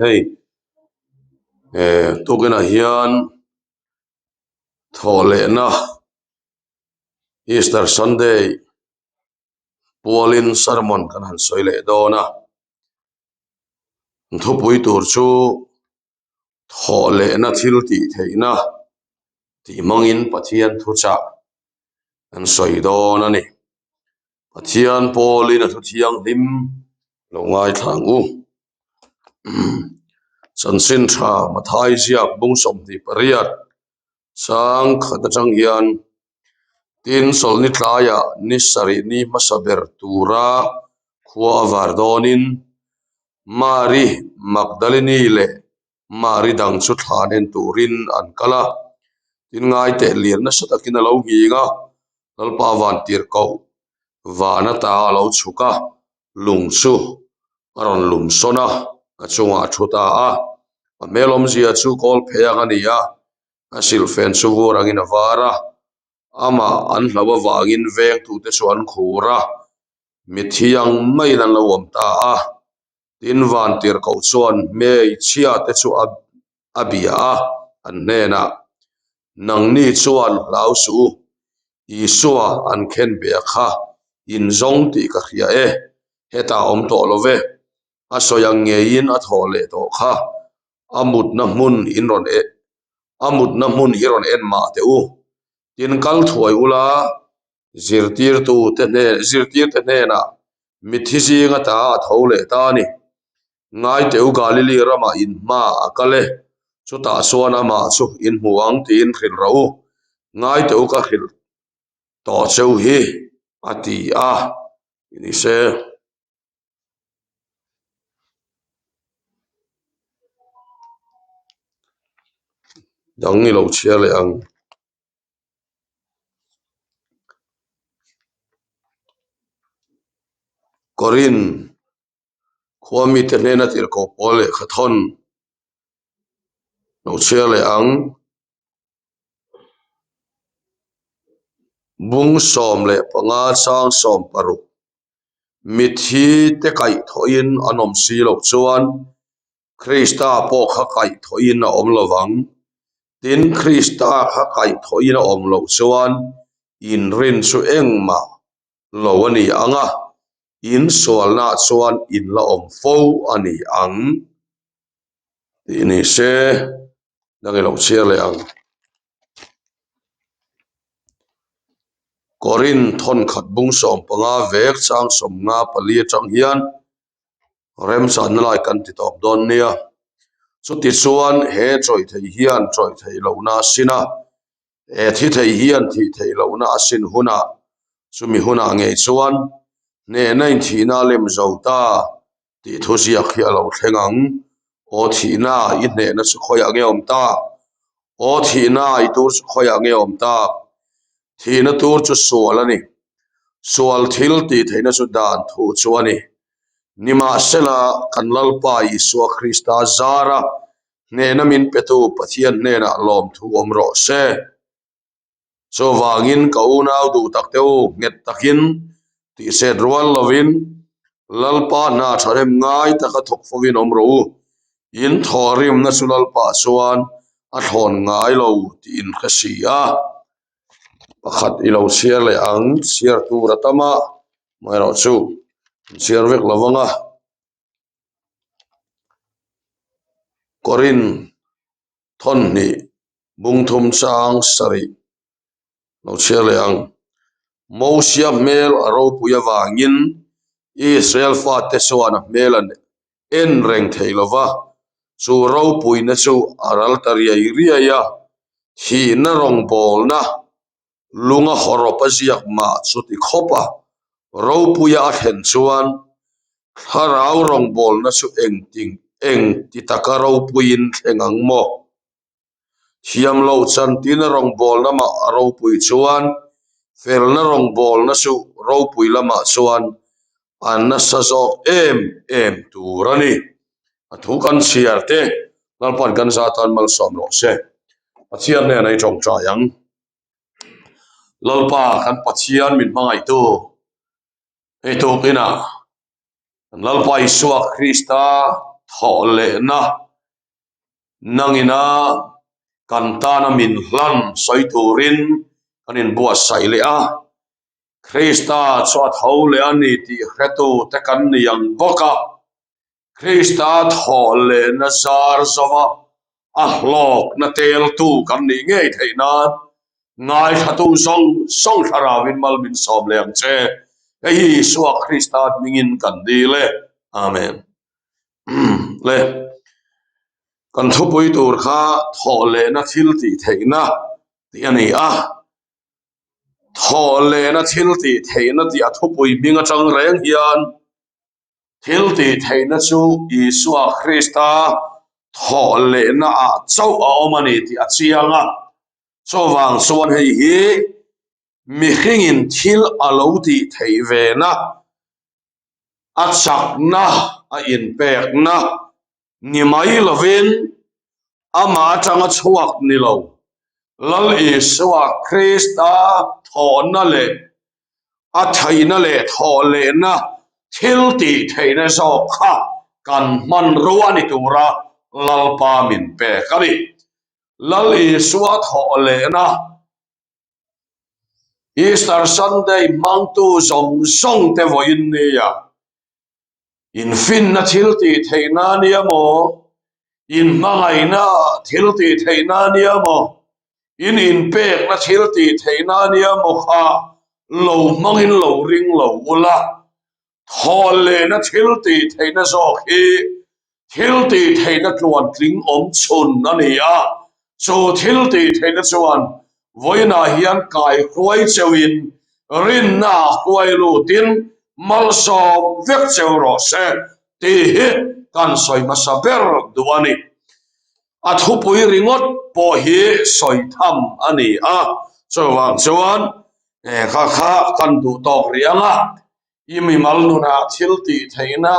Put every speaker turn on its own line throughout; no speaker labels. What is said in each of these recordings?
Hei eh tukinah hian thawh lehna Easter Sunday pualin sermon kan han sawi leh dawn a, thupui tur chu thawh lehna thil tih theihna tih hmangin Pathian thuchah an sawi dawn a ni. Pathian pawlin a thu thianghlim lo ngaithla ang u. Chanchin tha Mathai ziak bung 28 chang khat atang hian tin sawlhni tlaiah ni sarih ni hmasa ber tura khua a var dawnin Mari Magdalini leh Mari dang chu thlan en turin an kal a, tin ngaiteh lian nasa takin a lo nghing a, Lalpa van tir koh van ata a lo chhuk a, lung chu a rawn lum sawn a, a chungah a thu ta a, a hmel awmzia chu kawl phei ang a ni a, a silhfen chu vur angin a var a, amah an hlo avangin vengtute chu an khur a, mithiang maiin an lo awm ta a. Tin, vantirhkoh chuan hmeichhia te chu a bia a, an hnenah, Nangni chuan hlau suh u, Isua an khen ve a kha, in zawng tih ka hria e, hetah a awm tawh lo ve, a sawi ang ngeiin a thawh leh tawh kha, a mutna hmun in rawn e, a mutna hmun hi rawn en mah teh u, tin kal thuai ula, Zirtirtu te hnen zirtirte hnenah mitthi zinga ta a tho leh ta a ni. Ngaiteu Galili ramah in hma a kal e, chutah chuan amah chu in hmu ang tiin hrilh rawh u. Ngaiteu ka hrilh tawh cheu hi a ti a ni se. Dang i lo chhiar leh ang. Korin khua mite hnena tirhkoh pawl lehkha thawn lo chhiar leh ang. Bung 15 chang 16 Mithi te kaihthawhin an awm si loh chuan Krista pawh kha kaihthawhin a awm lo vang. Tin, Krista kha kaihthawhin a awm loh chuan inrin chu engmah lo a ni ang a, in sualnaah chuan in la awm fo a ni ang tih ni se, dang i lo chhiar leh ang. Korin thawnkhat bung 15 vek chang 54 atang hian Remchanna lai kan ti tawp dawn nia. Chuti chuan he chawih thei hian chawih theih lohna a sin a, he thi thei hian thih theih lohna a sin hunah chumi hunah ngei chuan hnehna inthihna a lem zo ta tih thu ziak hi a lo thleng ang. Aw thihna i hnehna chu khawiah nge awm ta? Aw thihna i tur chu khawiah nge awm ta? Thihna tur chu sual a ni. Sual thil tih theihna chu dan thu chu a ni. Nimahsela, kan Lalpa Isua Krista zara hnehna min petu Pathian hnenah lawmthu awm rawh se. Chuvangin ka unau duh tak te u, nghet takin tihset rual lovin Lalpa hna tha rem ngai taka thawk fovin awm rawh u. In thawhrimna chu Lalpa chuan a thlawn ngai lo tih in hre si a. Pakhat i lo chhiar leh ang, chhiar tur a tam a, amaherawhchu an chhiar vek lo vang a. Korin thawnhnih bung thum chang sarih lo chhiar leh ang. Mosia hmel a ropui avangin Israel fate chuan a hmel an en reng thei lo va, chu ropuina chu a ral ta riai riai a, thihna rawngbawlna lunga hawrawp a ziak mah chu ti khawp a, ropuia a thlen chuan thlarau rawngbawlna chu engtin eng ti taka ropuiin thleng ang maw? Thiam loh chantina rawngbawlna mah a ropui chuan felna rawngbawlna chu ropui lamah chuan a nasa zawk em em tur a ni. A thu kan chhiar te Lalpan kan za tan malsawm rawh se. Pathian hnenah i tawngtai ang. Lalpa kan Pathian min hmangaihtu hei tukinah Lalpa Isua Krista. Thawhlehna nangina kan tana min hlan sawi turin kan inbuatsaih leh a. Krista chu a tho leh a ni tih hretu te kan ni ang bawk a. Krista thawhlehna zar zova a hlawkna teltu kan nih ngei theih nan ngaithlatu zawng zawng thlarauin mal min sawm leh ang che. Hei hi Isua Krista hmingin kan dil e. Amen. Le kan thupui tur kha thawhlehna thil tih theihna tih a ni a. Thawhlehna thil tih theihna tih a thupui hming atang reng hian Thil tih theihna chu Isua Krista thawh lehnaah chauh a awm a ni tih a chiang a. Chuvang chuan hei hi mihringin thil a lo tih theih vena, a chakna, a inpekna ni mai lovin amah atanga chhuak ni lo, Lal Isua Krista thawhna leh a theihna leh thawh lehna thil tih theihna zawk kha kan hmanrua ni tura Lalpa min pek a ni. Lal Isua thawh lehna Easter Sunday hmangtu zawng zawng te vawiin nia Infinna thil tih theihna a nia maw? Inhmangaihna thil tih theihna a nia maw? In inpekna thil tih theihna a nia maw kha lo hmangin lo ring lo ula, thawl lehna thil tih theihna zawk hi thil tih theihna tluantling awm chhun a ni a, chu thil tih theihna chuan Vawiinah hian kai hruai cheuhin rinna hruai lutin malsawm vek cheu rawh se tih hi kan sawi hmasa ber duh a ni. A thupui ringawt pawh hi sawi tham a ni a, chuvang chuan kha kha kan duh tawk rih ang a, i mimal nunah thil tih theihna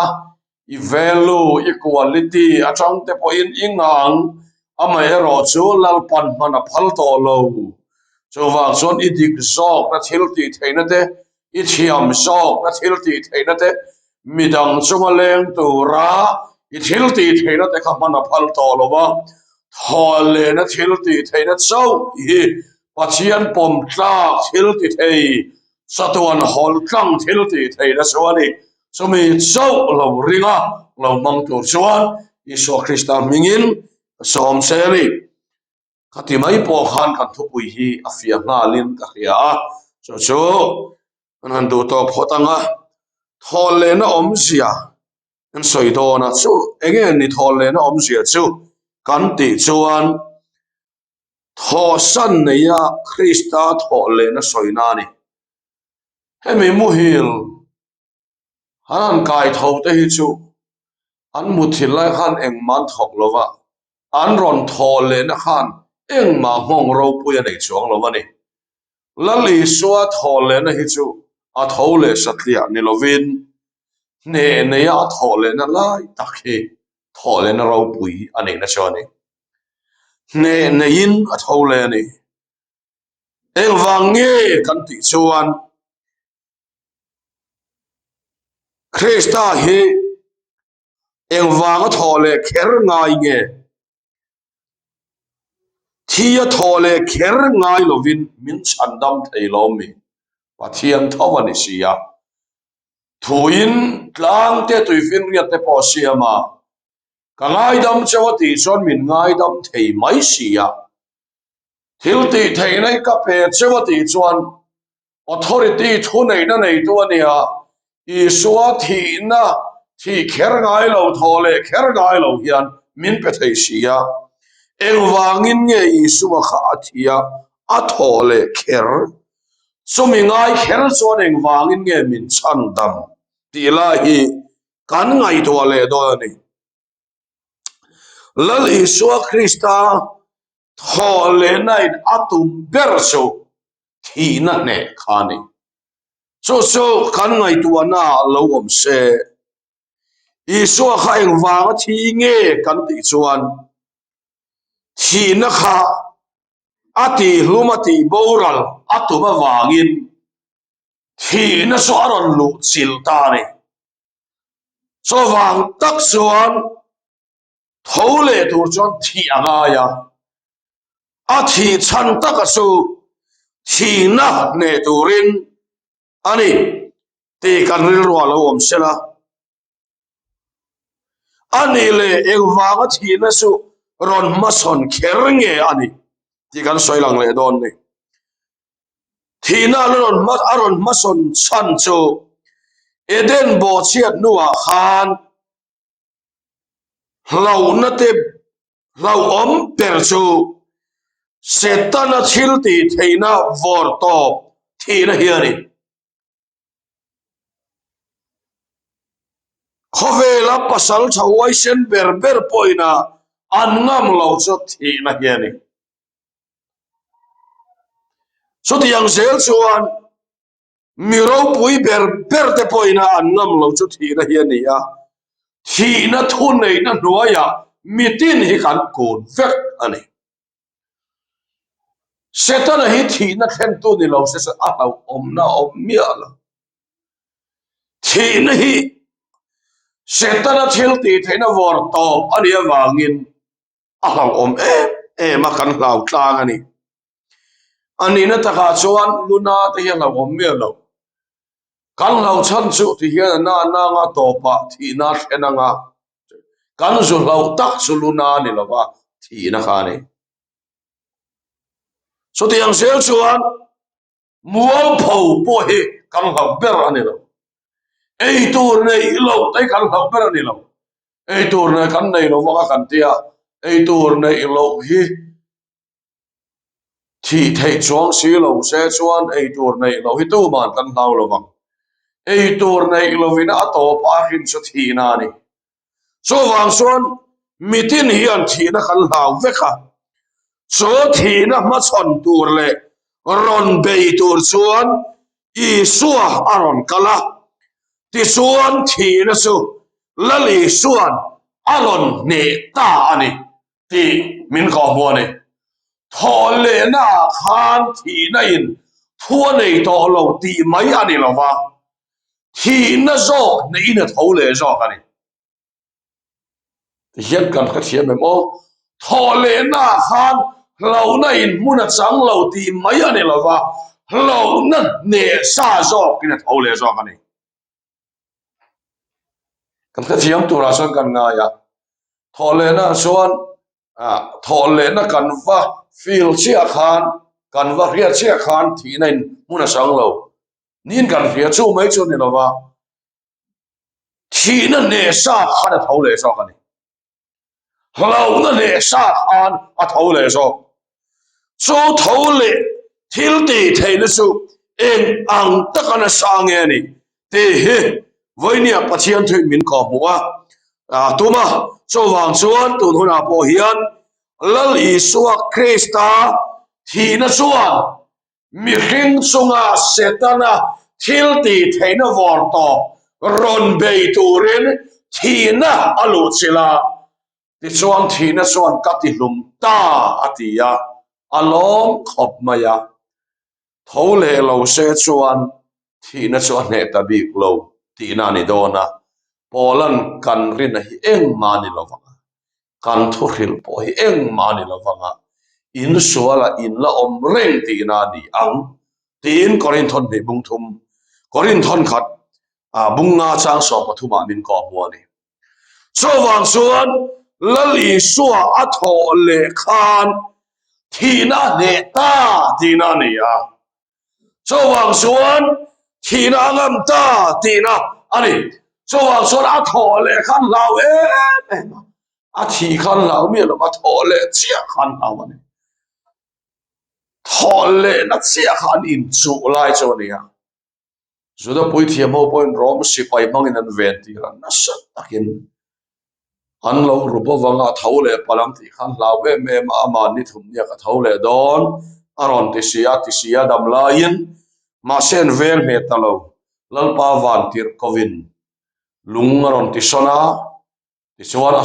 I value, i quality atang te pawhin i ngang, amaherawh chu Lalpan hman a phal tawh lo. Chuvang chuan i dik zawkna thil tih theihna te, i thiam zawkna thil tih theihna te, midang chunga leng tura i thil tih theihna te kha hman a phal tawh lo a, thawhlehna thil tih theihna chauh hi Pathian pawm tlak thil ti thei, chatuan hawl tlang thil tih theihna chu a ni. Chumi chauh lo ring a, lo hmang tur chuan Isua Krista hmingin ka sawm che a ni. Khati mai pawh khan kan thupui hi a fiah nghalin ka hria a, chu chu kan han duh tawh phawt ang a, thawhlehna awmzia kan sawi dawn a, chu enge ni thawhlehna awmzia chu kan tih chuan thawhsan neia Krista thawhlehna sawina a ni. Hemi muhil an han kai tho te hi chu an muthilh lai khan engmah an thawk lo va, an rawn thaw lehna khan engmah nghawng ropui a nei chuang lo a ni. Lal Isua thaw lehna hi chu a tho leh satliah ni lovin hneh neia a thawh lehna lai tak hi thawh lehna ropui a neihna chu a ni. Hneh neiin a tho leh a ni. Engvang nge kan tih chuan Krista hi engvanga thawh leh kher ngai nge? Thi a thawh leh kher ngai lovin min chhandam thei lo mi? Pathian tho a ni si a. Thuin tlangte tuifinriat te pawh a siam a, ka ngaidam cheu a tih chuan min ngaidam thei mai si a. Thil tih theihna hi ka pe cheu a tih chuan authority thu neihna neitu a nia, Isua thihna thih kher ngai lo, thaw leh kher ngai lo hian min pe thei si a. Engvangin nge Isua kha a thi a, a thaw leh kher? Chumi ngai kher chuan engvangin nge min chhandam tih lai hi kan ngaihtuah leh dawn a ni. Lal Isua Krista thawh lehna in a tum ber chu thihna hneh kha a ni. Chu chu kan ngaihtuahna ah lo awm se. Isua kha engvanga thi nge kan tih chuan thihna kha a tihhlum a tih boral a tum avangin thihna chu a rawn luh chilh ta a ni. Chuvang tak chuan. Tho leh tur chuan thih a ngai a, a thih chhan taka chu thihna hneh turin a ni tih kan rilru a lo awm sela. A nih leh engvanga thihna chu rawn hmasawn kher nge a nih tih kan sawi lang leh dawn ni. Thihna a rawn a rawn hmasawn chhan chu Eden bawhchhiat hnuah khan hlauhna te hlauhawm ber chu Setana thil tih theihna vawr tawp thihna hi a ni. Khawvela pasal tha huaisen ber ber pawhin a an ngam lo chu thihna hi a ni. Chutiang zel chuan mi ropui ber ber te pawhin a an ngam lo chu thihna hi a ni a, thihna thuneihna hnuaiah mitin hi kan kun vek a ni. Setana hi thihna thlentu ni lo se a hlauhawmna a awm miah lo. Thihna hi Setana thil tih theihna vawr tawp a nih avangin a hlauhawm em em a, kan hlau tlang a ni. A nihna takah chuan luna te hi a hlauhawm miah lo. Kan hlau chhan chu ti hian a na nanga tawpah thihna a thlen anga kan zu hlauh tak chu luna a ni lova thihna kha a ni. Chutiang zel chuan mualpho pawh hi kan hlauh ber a ni lo. Eitur neih loh te hi kan hlauh ber a ni lo. Eitur nei kan nei lo vang a kan tia eitur neih loh hi Thih theih chuang si lo se chuan eitur neih loh hi tuman kan hlau lo vang. Eitur neih lovin a tawp a hrin chu thihna a ni. Chuvang chuan mitin hian thihna kan hlau vek a, chu thihna hmachhawn tur leh rawn bei tur chuan Isua a rawn kal a, tichuan thihna chu Lal Isua'n a rawn hneh ta a ni. tih min kawhhmuh a ni. Thawhlehna ah khan thihna in thu a nei tawh lo tih mai a ni lova, thihna zawk hnehin a tho leh zawk a ni. Tihian kan hrethiam em aw? Thawhlehna ah khan hlauhna in hmun a chang lo tih mai a ni lova, hlauhna hneh sa zawkin a tho leh zawk a ni. Kan hrethiam turah chuan kan ngai a, thawhlehna chuan ah thawhlehna kan va feel chiah khan kan va hriat chiah khan thihna in hmun a chang lo niin kan hria chu mai chu a ni lova, thihna hneh sa khan a tho leh zawk a ni. Hlauhna hneh sa khan a tho leh zawk. Chu tho leh thil tih theihna chu eng ang taka nasa nge a ni tih hi vawinia Pathian thuin min kawhhmuh a, a tum a. Chuvang chuan tun hunah pawh hian Lal Isua Krista thihna chuan Mihring chunga Setana thil tih theihna vawr tawp rawn bei turin thihna a luh chilh a, tichuan thihna chuan ka ti hlum ta a ti a, a lawm khawp mai a. Tho leh lo se chuan thihna chu a hneh ta bik lo tihna a ni dawn a, Paula'n kan rinna hi engmah a ni lo vang a. Kan thuhrilh pawh hi engmah a ni lo vang a, in sualah in la awm reng tihna a ni ang, tiin Korinthon hnih bung thum, Korinthon khat ah bung nga chang sawm pathumah min kawhhmuh a ni. Chuvang chuan Lal Isua a thawh leh khan thihna a hneh ta tihna a ni a. Chuvang chuan thihna a ngam ta tihna a ni. Chuvang chuan a thawh leh khan hlau em em a, a thih khan hlau miah lo, a thawh leh chiah khan hlau a ni. Thawh lehna chiah kha an inchuh lai chu a ni a. Juda puithiam ho pawhin Rom sipai hmangin an ven tir a, nasa takin an lo ru bawk ang a, a tho leh palh ang tih khan hlau em em a, amah ni thum nia ka tho leh dawn a rawn ti si a, ti si a dam laiin mahse an veng hneh ta lo, Lalpa van tirh kovin lung a rawn ti sawn a, tichuan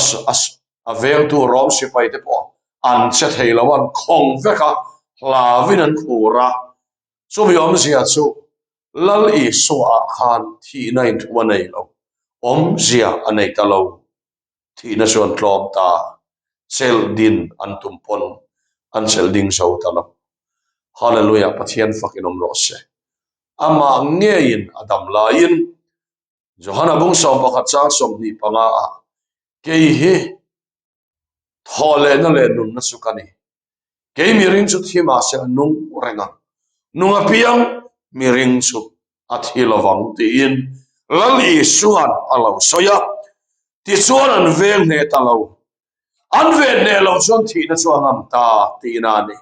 a vengtu Rom sipai te pawh an che thei lo a, an khawng vek a, hlauin an khur a, chumi awmzia chu Lal Isua ah khan thihna in thu a nei lo, awmzia a nei ta lo. Thihna chu an tlawm ta, chelh din an tum pawn an chelh ding zo ta lo. Hallelujah Pathian fak in awm rawh se. Amah ngeiin a dam laiin Johana bung 11 chang 25 ah kei hi Thawh lehna leh nunna chu ka ni. Kei miring chu thi mahse a nung reng ang. Nung apiang miring chu a thi lovang tiin Lal Isua'n a lo sawi a. Tichuan an veng hneh ta lo. An ven hneh loh chuan thihna chu a ngam ta tihna a ni.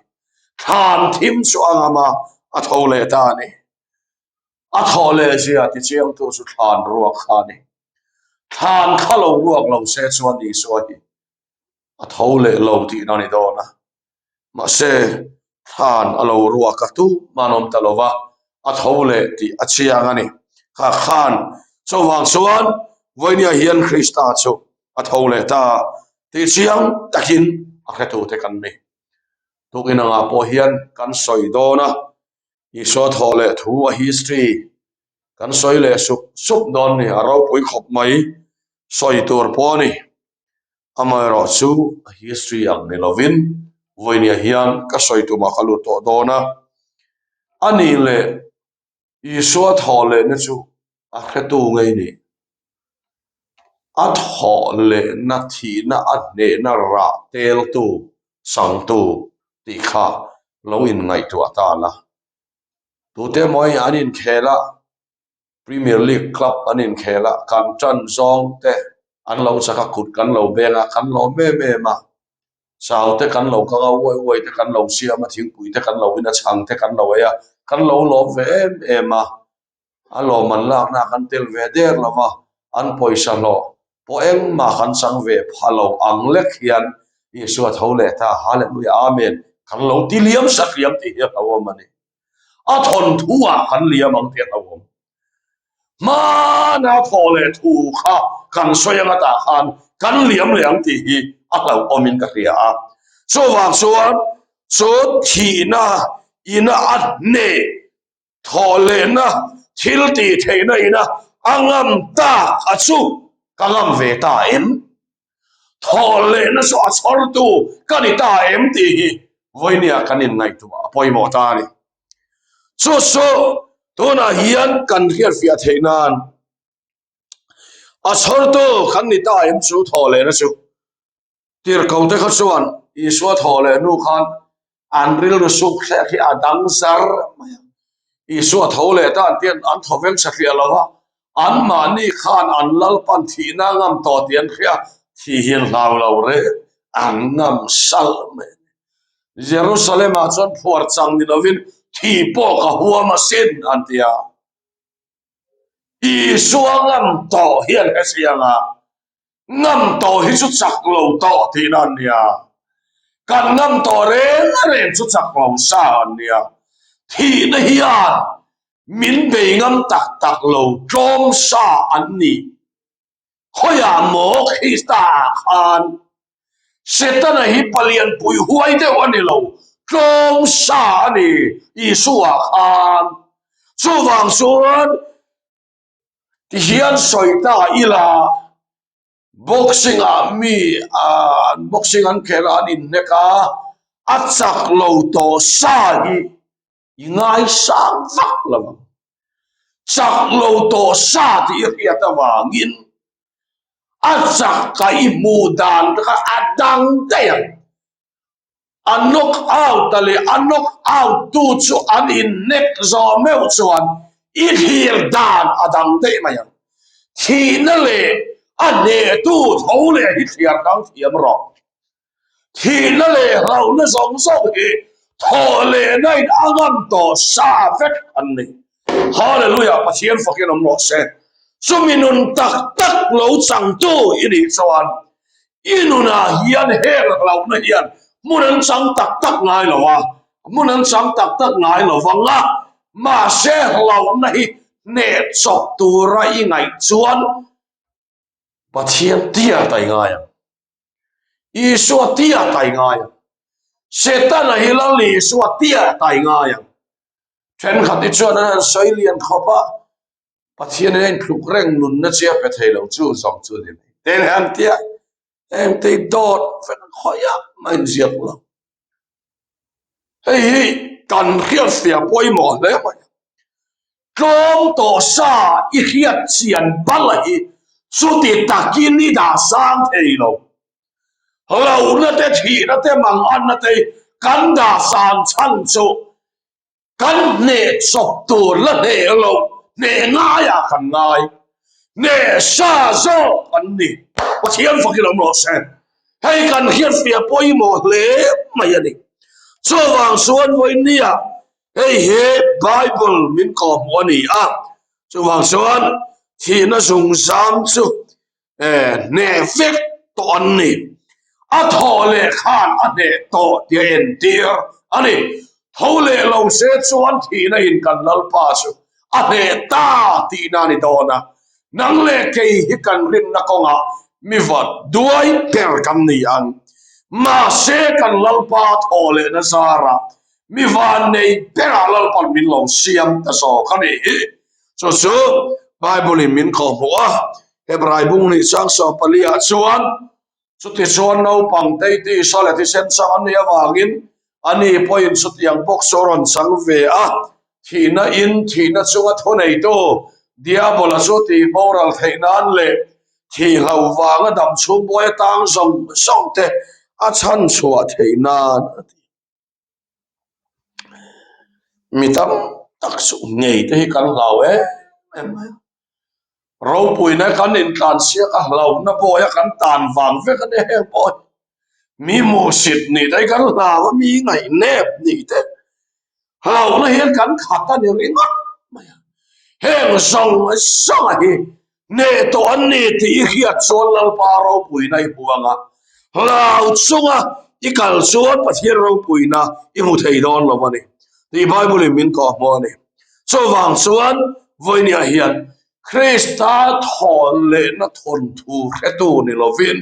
Thlan thim chu a ngam a, a tho leh ta a ni. A thawh leh zia tichiangtu chu thlan ruak kha a ni. Thlan kha lo ruak lo se chuan Isua hi a tho leh lo tihna a ni dawn a. Mahse, thlan a lo ruak a, tumah an awm ta lo va, a tho leh tih a chiang a ni. Kha khan chuvang chuan vawinia hian Krista chu a tho leh ta tih chiang takin a hretute kan ni. Tukin angah pawh hian kan sawi dawn a, Isua thawh leh thu a history kan sawi leh sup sup dawn ni, a ropui khawp mai sawi tur pawh a ni. Amaherawh chu a history ang ni lovin vawinia hian ka sawi tumah ka lut tawh dawn a, a nih leh Isua thawh lehna chu a hretu ngei ni. A thawh lehna thihna a hnehna rah teltu changtu tih kha lo inngaihtuah ta la. Tute mawi an inkhel a, Premier League club an inkhel a, kan tan zawng te an lo chak a, kut kan lo beng a, kan lawm em em a. Chau te kan lo kang a, uai uai te kan lo siam a, thingpui te kan lo in a, chhang te kan lo ei a, kan lo lawm ve em em a. A lawm an lakna kan tel ve der lo va, an pawisa hlawh pawh engmah kan chang ve pha lo ang lek hian Isua tho leh ta, Hallelujah, Amen, kan lo ti liam sak liam tih hi a hlauhawm a ni. A thawnthu ah kan liam ang tih a hlauhawm. Hmana thawh leh thu kha kan sawi anga tah khan kan liam leh ang tih hi a hlauhawmin ka hria a. Chuvang chuan chu thihna ina a hneh Thawh lehna thil tih theihna ina a ngam tak a chu ka ngam ve ta em? Thawh lehna chu a chhawrtu ka ni ta em tih hi vawinia kan inngaihtuah a pawimawh ta a ni. Chu chu tunah hian kan hriatfiah theih nan a chhawrtu kan ni ta em chu thawh lehna chu Tirhkote kha chuan Isua thawh leh hnu khan an rilru suk thlek hi a dang zar mai a. Isua tho leh ta an tian an thaw veng satliah lo va, anmahni khan an Lalpan thihna ngam tawh tih an hria, thih hi an hlau lo reng, an ngam salh mai a ni. Jerusalem-ah chuan phuar chang ni lovin thih pawh ka huam asin an ti a. Isua ngam tawh hi an hre chiang a. Ngam tawh hi chu chak lo tawh tihna an nia. Kan ngam tawh reng reng chu chak lo sa an nia. Thihna hian min bei ngam tak tak lo tlawm sa an ni. Khawiah maw Krista ah khan Setana hi palian pui huai deuh a ni lo, tlawm sa a ni Isua khan. Chuvang chuan Ti hian sawi ta ila boxing ah mi an boxing an khelh a an inhnek a, a chak lo tawh sa hi i ngaisang vak lo ang. Chak lo tawh sa tih i hriat avangin a chak ka i hmuh dan kha a dang daih ang. A knock out a leh a knock out tu chu an inhnek zawh meuh chuan i thlir dan a dang daih mai ang. Thihna leh a hnehtu tho leh hi thliar dang thiam rawh. Thihna leh hlauhna zawng zawng hi thawh lehna in a ngam tawh sa vek an ni. Hallelujah Pathian fakin awm rawh se. Chumi nun tak tak lo changtu i nih chuan I nunah hian heng hlauhna hian hmun an chang tak tak ngai lo a, hmun an chang tak tak ngai lo vang a, mahse hlauhna hi hneh chawp tura i ngaih chuan Pathian tia tai ngai ang, Isua tia tai ngai ang, Setana hi Lal Isua tia tai ngai ang. Thenkhat hi chuan an han sawi lian khawp a, Pathian in a intluk reng nunna chi a pe thei lo chu zawng chu ni mai. Teng han tia. Heng te hi dawt vek khawiah mah inziak lo. Hei hi kan hriatfiah pawimawh hle mai. Tlawm tawh sa i hriat chian bal hi chuti takin i dah sang thei lo. Hlauhna te, thihna te, manganna te hi kan dah sang chhan chu Kan hneh chawp tur la hneh loh hneh ngaiah kan ngai. Hneh sa zawk an ni. Pathian fakin awm rawh se. Hei kan hriatfiah pawimawh hle mai a ni. Chuvang chuan vawinia hei hi Bible min kawhhmuh a ni a. Chuvang chuan thihna zungzam chu hneh vek tawh an ni. A thawh leh khan a hneh tawh tih a entir a ni. Tho leh lo se chuan thihna in kan Lalpa chu a hneh ta tihna a ni dawn a. Nang leh kei hi kan rinna kawngah mi vat duai ber kan ni ang. Mahse kan Lalpa thawh lehna zarah mi van nei berah Lalpan min lo siam ta zawk a ni hi. Chu chu Bible in min khawhmuh a, Hebrai bung nih chang 14 ah chuan chuti chuan naupang te tisa leh thisen chang an nih avangin ani pawhin chutiang bawk chu a rawn chang ve a, thihna in thihna chunga thuneitu Diabola chu tih boral theih nan leh thihloh vanga dam chhung buai atang zawng zawng te a chhanchhuah theih nan a ti. Mi tam tak chu ngei te hi kan hlau em em mai a, ropuina kan intlan siak a hlauhna bawi a kan tan vang vek a nia heng pawh hi mi hmuhsit nih te hi kan hlau a mi ngaihnep nih te hlauhna hian kan khat a ni ringawt mai a, heng zawng zawng a hi hneh tawh an ni tih i hriat chuan Lalpa ropuina i hmu ang a, hlau chunga i kal chuan Pathian ropuina i hmu thei dawn lo a ni tih Bible in min kawhhmuh a ni. Chuvang chuan vawinia hian Krista thaw lehna thawnthu hretu ni lovin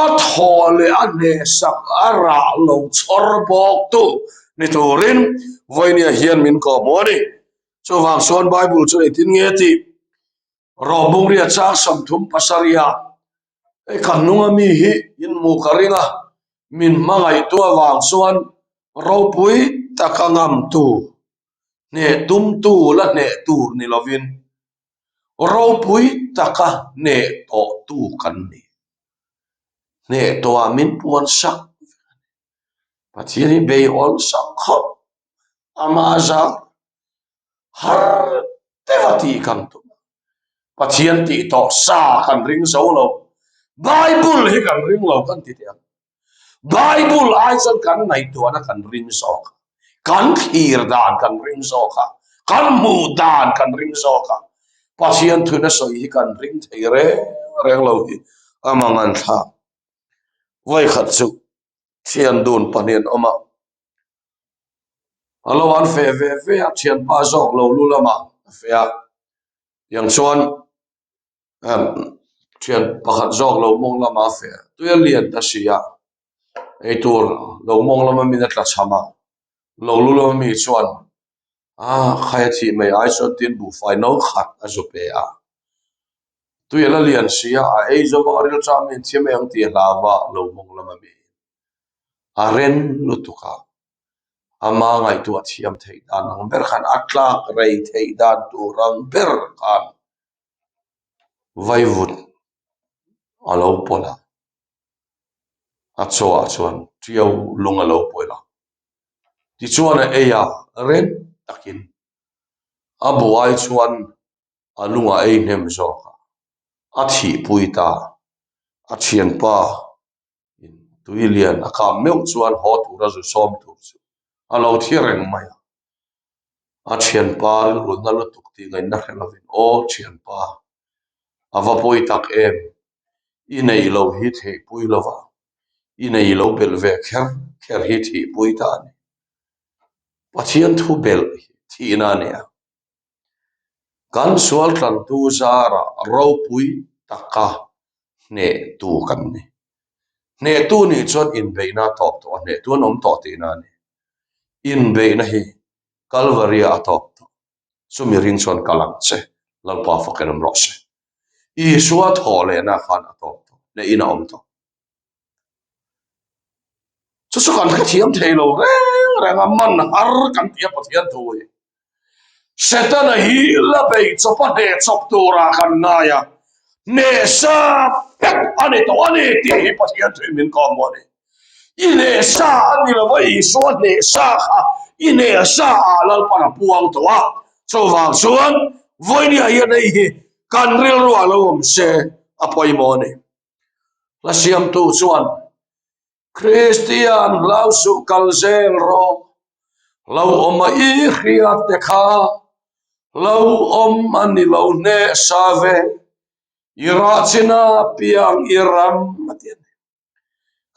a thaw leh a hnehsak a rah lo chhawr bawktu ni turin vawinia hian min kawhhmuh a ni. Chuvang chuan Bible chu engtin nge tih Rom bungria chang 37 ah hei ka hnunga mi hi in hmuh ka ring a, min hmangaihtu avang chuan ropui taka ngamtu, hneh tumtu la hneh tur ni lovin ropui taka hneh tawhtu kan ni. Hneh tawhah min puan sak vek a ni. Pathian hi bei awlsam khawp ama zang har deuh a tih kan tum a, Pathian tih tawh sa kan ring zo lo, Bible hi kan ring lo kan ti teh ang. Bible ai chuan kan ngaihtuahna kan ring zawk a, kan thlir dan kan ring zawk a, kan hmuh dan kan ring zawk a, Pathian thuna sawi hi kan ring thei reng reng lo hi a mangan thlak. Vawikhat chu thian dun pahnih an awm a, a lo an feh ve ve a, thianpa zawk lo lu lamah a feh a, tiang chuan thian pakhat zawk lo mawng lamah a feh a, tui a lian ta si a, eitur lo mawng lama min a tla cham a, lo lu lama mi chuan Ah, khai a thih mai ai chuan tin buhfai no khat a zu pe a. Tui a la lian si a, a ei zo vang a ril cham in thi mai ang tih a hlau a, lo mawng lam a mi. A ren lutuk a, ama ngaihtuah thiam theih dan ang ber khan a tlak rei theih dan tur ang ber khan vaivut a lo pawlh a, a chaw ah chuan tiau lung a lo pawlh a. Tichuan a ei a, reng takin a buai chuan a lung a ei hnem zawk a, a thihpui ta. A thianpa in tui lian a kap meuh chuan haw tura zu sawm tur chu a lo thi reng mai a. A thianpa rilrutna lutuk tih ngaihna hre lovin, Aw thianpa, a va pawi tak em, i neih loh hi theihpui lova i nei lo belh ve kher kher hi thihpui ta a ni. Pathian thu belh hi thihna a ni a. Kan sual tlantu zarah ropui taka hnehtu kan ni. Hnehtu nih chuan inbeihna a tawp tawh a, hnehtu an awm tawh tihna a ni. Inbeihna hi Kalvaria a tawp tawh. Chumi ring chuan kal ang che, Lalpa fakin awm rawh se. Isua thawh lehna khan a tawp tawh. Hnehin a awm tawh. Chu chu kan hrethiam thei lo reng reng a, man har kan ti a Pathian thu hi. Setana hi la bei chawp a hneh chawp turah kan ngai a, hneh sa vek a ni tawh a ni tih hi Pathian thu in min kawm a ni. I hneh sa a ni lo va, Isua hneh sa kha i hneh sa ah Lalpan a puang tawh a. Chuvang chuan vawinia hian hei hi kan rilruah lo awm se a pawimawh a ni. Hla siamtu chuan Kristian hlau suh kal zel rawh, lo awm a i hriat te kha, lo awm a ni lo hneh sa ve, i rah china piang i ram a ti a ni.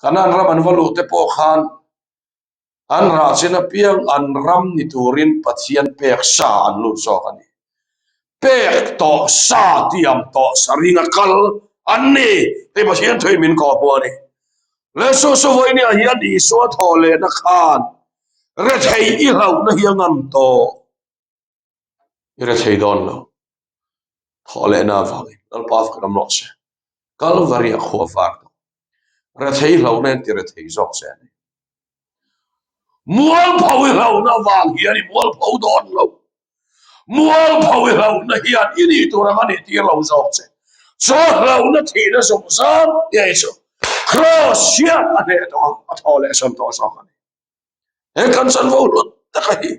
Kanan ram an va luh te pawh khan An rah chin apiang an ram ni turin Pathian pek sa an lut zawk a ni. Pek tawh sa tiam tawh sa ringa kal an ni tih Pathian thuin min kawhhmuh a ni. Leh su vawinia hian Isua thawh lehna khan rethei i hlauhna hi a ngam tawh. I rethei dawn lo. Thawh lehna avangin Lalpa fak ram rawh se. Kalvari a khua var tawh. Rethei hlauhna hian ti rethei zawk che a ni. Mualpho i hlauhna avang hian i mualpho dawn lo. Mualpho i hlauhna hian i nih tur ang a nih tir lo zawk che. Chaw hlauhna thihna zawng zam ngei chu Kraws hian a hneh tawh a, a thaw leh sawn tawh zawk a ni. He kan chanvo hlut taka hi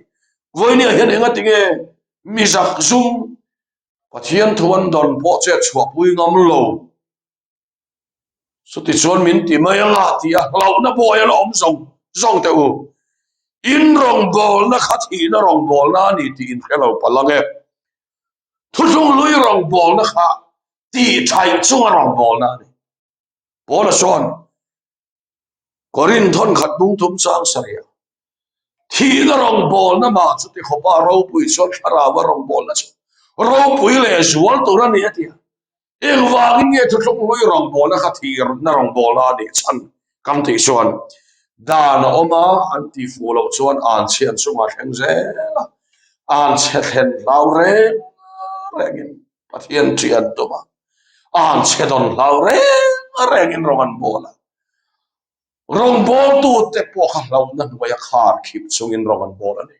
vawinia hian engatinge mi zak zum Pathian thu an dawn pawh chet chhuahpui ngam lo. Chutichuan min ti mai anga tih a hlauhna buai a la awm zawng zawng teh u. In rawngbawlna kha thihna rawngbawlna a ni tih in hre lo palh ang e. Thuthlung hlui rawngbawlna kha tih thaih chunga rawngbawlna a ni. Paula chuan Korin thawnkhat bung thum chang sarih a, thihna rawngbawlna mah chuti khawpa ropui chuan thlarau a rawngbawlna chu ropui leh zual tur a ni a ti a. Engvangin nge thuthlung hlui rawngbawlna kha thihna rawngbawlna a nih chhan kan tih chuan dan a awm a, an tih fuh loh chuan an chhian chungah thleng zel a, an chhe thlen hlau reng rengin Pathian ṭih an tum a, an chhe dawn hlau reng rengin rawng an bawl a. Rawngbawltute pawh kha hlauhna hnuaia khar khip chungin rawng an bawl a ni.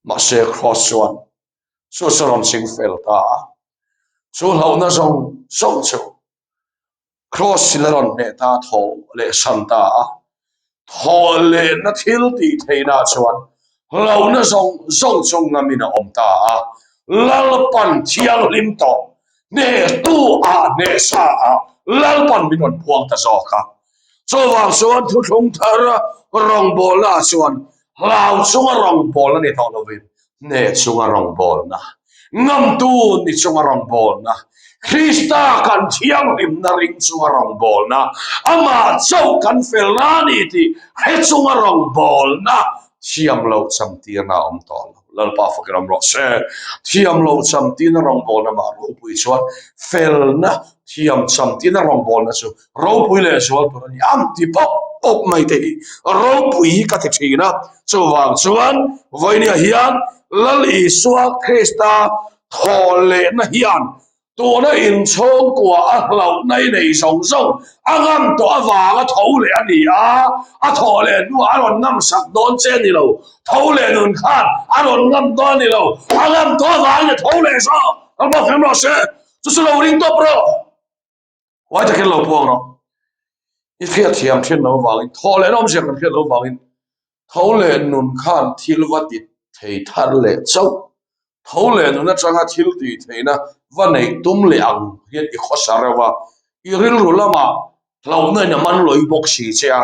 Mahse Kraws chuan chu chu rawn ching fel ta a, chu hlauhna zawng zawng chu Kraws in a rawn hneh ta, thaw leh san ta a. Thaw lehna thil tih theihna chuan hlauhna zawng zawng chu ngamin a awm ta a. Lalpan thianghlim tawh hnehtu ah hnehsa ah Lalpan min rawn phuang ta zawk a. Chuvang chuan thuthlung thar rawngbawlna ah chuan hlau chunga rawngbawlna ni tawh lovin hneh chunga rawngbawlna, ngamtu ni chunga rawngbawlna, Krista kan thianghlimna ring chunga rawngbawlna, amah chauh kan felna a ni tih hre chunga rawngbawlna thiam loh chamtirna a awm tawh lo. Lalpa fakin awm rawh se. Thiam loh chamtirna rawngbawlna mah ropui chuan felna thiam chamtirna rawngbawlna chu ropui leh zual tur a ni ang ti pawp pawp mai te hi ropui hi ka ti thin a. Chuvang chuan vawinia hian Lal Isua Krista thaw lehna hian tuna inchhawngkua a hlauhna i nei zawng zawng a ngam tawh avanga tho leh a ni a, a thawh leh hnuah a rawn ngam sak dawn che a ni lo, tho leh nun khan a rawn ngam dawn a ni lo, a ngam tawh avangin a tho leh zawk, ka bawk hlem rawh se, chu chu lo ring tawp rawh. Huai takin lo puang rawh. I hriat thiam thin lo vangin, thaw leh nawmzia kan hriat lo vangin, tho leh nun khan thil va ti thei thar leh chauh. Tho leh nun atanga thil tih theihna va neih tum leh ang hian i khawsa reuh a, i rilru lamah hlauhna in a man lawih bawk si che a,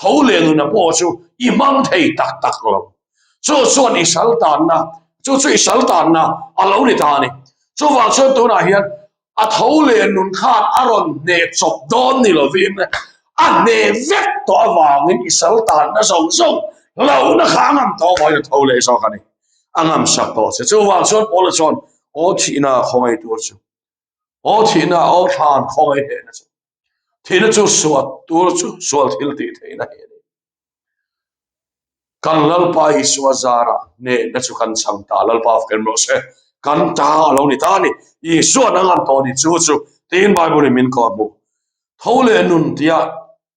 tho leh nuna pawh chu i hmang thei tak tak lo. Chu chuan i sal tanna, chu chu i sal tanna a lo ni ta a ni. Chuvang chuan tunah hian A tho leh nun khan a rawn hneh chawp dawn ni lovin a hneh vek tawh avangin i sal tanna zawng zawng hlauhna kha a ngam tawh avangin a tho leh zawk a ni. A ngam sak tawh che. Chuvang chuan Paula chuan aw thihna khawngaih tur chu, aw thihna, aw thlan khawngaih hnehna chu, thihna chu suat tur chu sual thil tih theihna hi a ni. Kan Lalpa Isua zara hnehna chu kan chang ta, Lalpa fken rawh se, kan ta a lo ni ta a ni, Isua'n a ngam tawh a ni chu chu tiin Bible in min kawh hmuh. Tho leh nun tia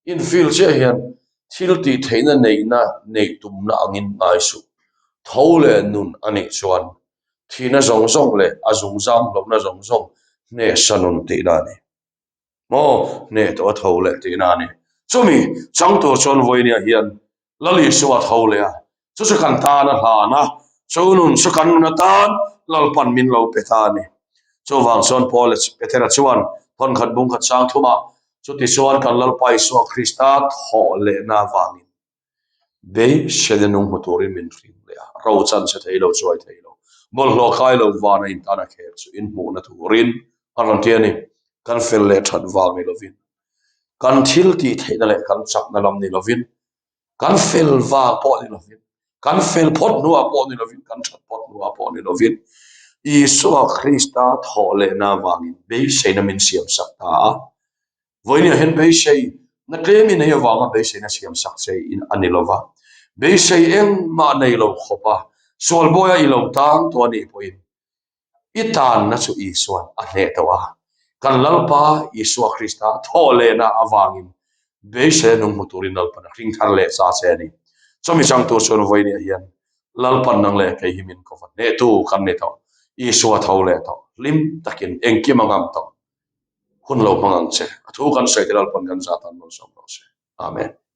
infill chiah hian thil tih theihna neihna neih tumna angin ngai suh. Tho leh nun a nih chuan thihna zawng zawng leh a zungzam hlauhna zawng zawng hnehsa nun tihna a ni. Maw hneh tawh a tho leh tihna a ni. Chumi chang tur chuan vawinia hian Lal Isua tho leh a, chu chu kan tan a hlan a, chu nun chu kan nun atan Lalpan min lo pe ta a ni. Chuvang chuan Paul Petera chuan thawnkhat bungkhat chang thumah chuti chuan kan Lalpa Isua Krista thawh lehna avangin beiseina nung hmu turin min hring leh a, ro chan che thei lo, chuai thei lo, bawlhhlawh khai lo vana intana khek chu inhmuhna turin a rawn ti a ni. Kan fel leh that vang ni lovin Kan thil tih theihna leh kan chakna lam ni lovin, kan fel vang pawh ni lovin, kan fel phawt hnuah pawh ni lovin, kan that phawt hnuah pawh ni lovin, Isua Krista thawh lehna avangin beiseina min siamsak ta a. Vawinia hian beiseina tlem i nei avanga beiseina siamsak che in a ni lova, beisei engmah nei lo khawpa sualbawia i lo tang tawh a nih pawhin I tanna chu Isua'n a hneh tawh a, kan Lalpa Isua Krista thawh lehna avangin beiseina nung hmu turin Lalpan a hring thar leh cha che a ni. Chumi changtu chuan vawinia hian Lalpan nang leh kei hi min ko va hnehtu kan ni tawh, Isua tho leh tawh, hlim takin engkim a ngam tawh. Hun lo hmang ang che. A thu kan sawi te Lalpan kan zah tan malsawm rawh se. Amen.